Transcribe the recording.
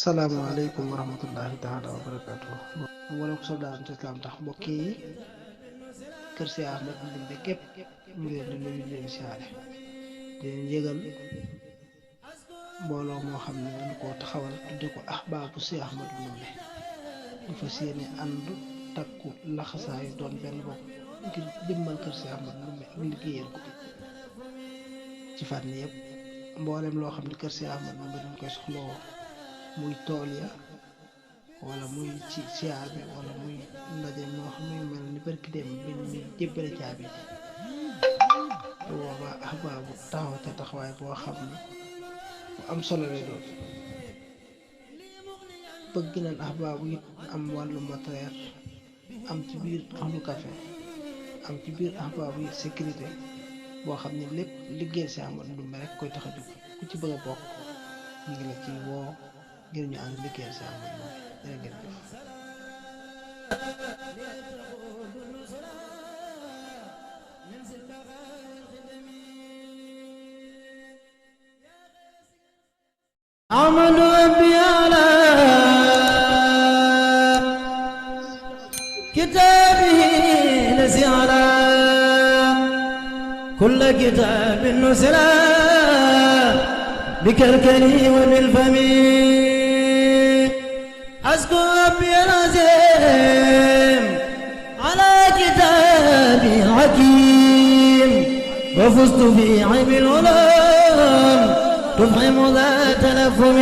salaamaaleykum wa rahmatullahi taala wa barakaatu. wala ko soldaan ci islam tax mbokk yi kër si Ahmed Ndumbe képp mu ngi leen di nuyu leen siyaare di leen yëgal mbooloo moo xam ne dañu koo taxawal tudde ko ahbaabu si Ahmed Ndumbe ñu fas yéene ànd takku laxasaayu doon benn bopp ngir jëmmal kër si Ahmed Ndumbe ak liggéeyal ko ci fànn yëpp mboolem loo xam ne kër si Ahmed Ndumbe dañ koy soxlawoo muy tool ya wala muy ci siyaar bi wala muy ndaje moo xam ne mel ni barki dem bi ñu jébbale caabi ji bu boobaa ahbaabu taxaw te taxawaay boo xam ne bu am solo lay doon bëgg nañ ahbaabu it am wàllu matériel am ci biir axlu café am ci biir ahbaabu it sécurité boo xam ne lépp liggéey si Ahmed Ndumbe rek koy tax a jóg ku ci bëgg a bokk ñu ngi la ci woo ngir ñu ànd liggéeyal si Ahmed Ndumbe jërë ngeen jëf. أحمد ربي على كتابه الذي على كل كتاب نزل بكالكلي وبالفم أذكر ربي العظيم على كتابه حكيم وفزت في عيب العلوم تفهم ذات تلفم